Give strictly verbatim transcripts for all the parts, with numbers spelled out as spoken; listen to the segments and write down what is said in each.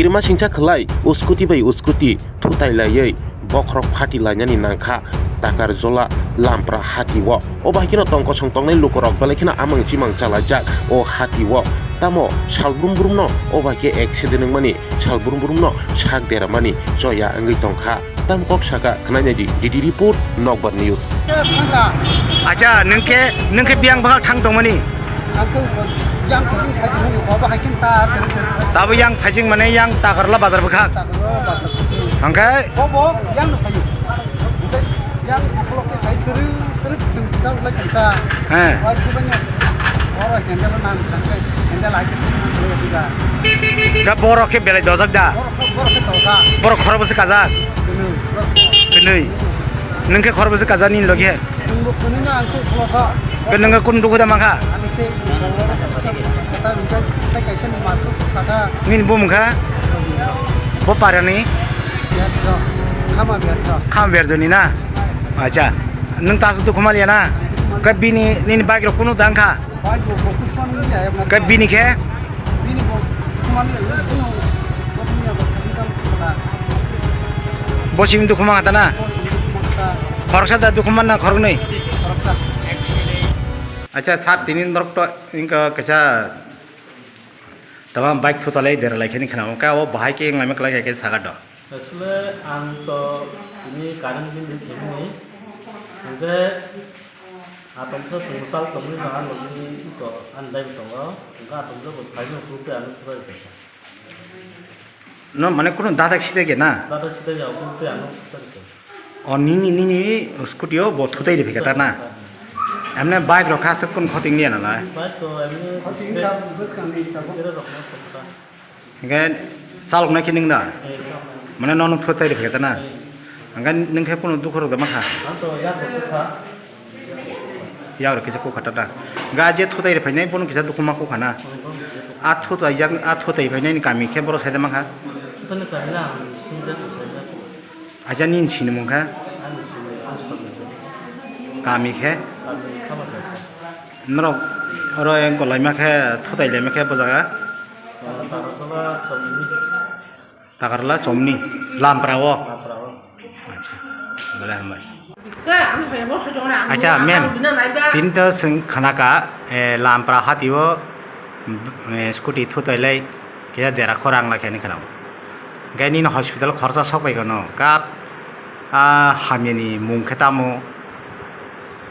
Kirima singcha khwlai, uskuti bai uskuti thutai laiwi bokhorok phati lainani nangkha Takarjola Lampra hati o. O bai kheno tong kosong tongnai lukurok belai kheno amang chimang chalaijak o hati o. Tamo sal brum brum no o bai khe accident wngmani, sal brum brum no sak deramani choya wngwi tongkha. Tam kok saka khwnai nai di, D D report, Nokbar News. Acha, nwng khe, nwng khe biyang bahal thang tongmani? Ang khe yang phajing khai tongmani, bo bo hai khe ta. Tabo yang phajing mane yang Takarjola bazar bwkhak? Takarjola bazar bwkhak. Hwnkhe? Bo bo yang no phaio. Yang ukolok khe phai twrwk twrwk chwng chal lai kanta. He. Wai thubanya. Oro handle nan thangkai, handle hai khe thang thang lai diga. Ga borok khe belai dojak da? Borok khe, borok khe toka. Borok khorokbo se kajak? Kwnwi, borok khe. Kwnwi. Nwng khe khorokbo se kajak nini logi he? Nwng bo kwnwi no ang khe ukolok kha. Khe nwng khe kunu dukhu da mankha? Ani khe kata nwng khe kaisa ni ma thuk kata. Nini bumung kha? Bo parani? Berjo. Khama berjo. Khama berjo ni na? Acha. Nwng ta su dukhu maliya na? Khe bini nini bike rok kunu dang kha? Khe bini khe? Bo simi dukhu mangkha ta na? Khoroksa da dukhu man na khoroknwi? Acha, sir, tini norok to wngkha kaisa tama bike thutalai deralai khe ni khna hwnkhe abo bahai khe wnglaimani kwlai khe saka do. Actually, ang to tini current bill ri thwngmani. Hwnkhe atomsa chwng sal tongwi no ang logi to ang dai tongo. Hwnkhe atomsa bo phaino krupe ang thwbai tongkha. No, mane kuno dadak sidai ge na? Dadak sidai ya, krupe ang thwbai tongkha. O nini, nini scooty o bo thutai ri phikha ta na? Emne bike rok kha aswk kun khoting liya na lai? Bike to emne khoting ka bwskang ni ta. Hwnkhe chaloknai khe nwng da? Mane nono thutai ri phai ta na? Hwnkhe nwng khe kunu dukhu rok da mankha? Yagrok kisa kukha ta da? Hwnkhe a je thutai ri phainai bono kisa dukhu ma kukha na? A thutai jak, a thutai phainai ni kami khe boro sai da mankha? Acha nini sinimung kha? Kami khe? Norok oro engko laima khe thutai laima khe bo jaga? Takarjola somni Lampra o. Acha, belai hambai. Acha, ma'am, tini to swng khana kha, eh, Lampra hati o, eh, scooty thutai lai. Kisa dera khorang lai khe ni khwnao. Hwnkhe nini hospital khoroksa sok bai kheno. Kap, ah, hamyani mung khe tamo?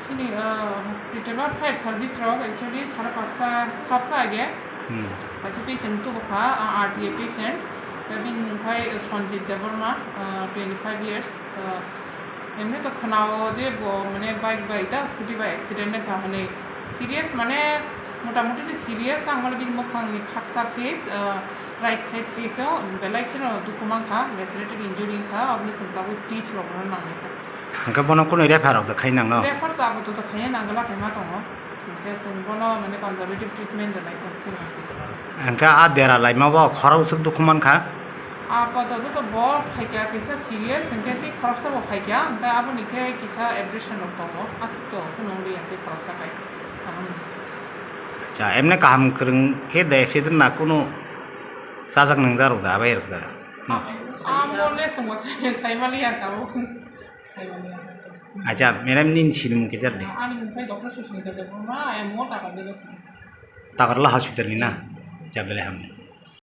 Chini, ah, hospital o fire service rok actually sara pasta sapsa age. Hmm. Kaisa patient tubu kha, ah, R T A patient. Bini mung khai Sanjit Debbarma, ah, twenty five years. Ah, Emni to khwnao je bo mane bike bai ta scooty bai accident wngkha hwnwi. Serious mane motamuti ni serious tang mane bini mwkhang ni khaksa face, ah, right side face o belai kheno dukhu mankha, lacerated injury wngkha, oboni chwng tabuk stitch rok rwna nangnai ta. Hwnkhe bono kunu refer rok da khai nang no? Refer to abo to khai nang gala khai ma tongo. Hwnkhe chwng bono mane conservative treatment rwnai tong chini hospital o. Hwnkhe a dera laima bo khorok swk dukhu mankha? A poto to bo phaikya kisa serious, hwnkhe tei khoroksa bo phaikya, hwnkhe aboni khe kisa abrasion rok tongo, aswk to kunu wngya tei khoroksa khai. Acha, emne kaham kwrwng khe de accident na kunu chajak nwngjak rok da, abai rok da? No. Amo le chwngbo sai, sai maliya tabuk. Sai maliya. Acha, madam nini sinimung kisa de? Ani mung khai Doctor Susmita Debbarma, I am Mota Kandila. Takarjola hospital ni na? Acha, belai hambai.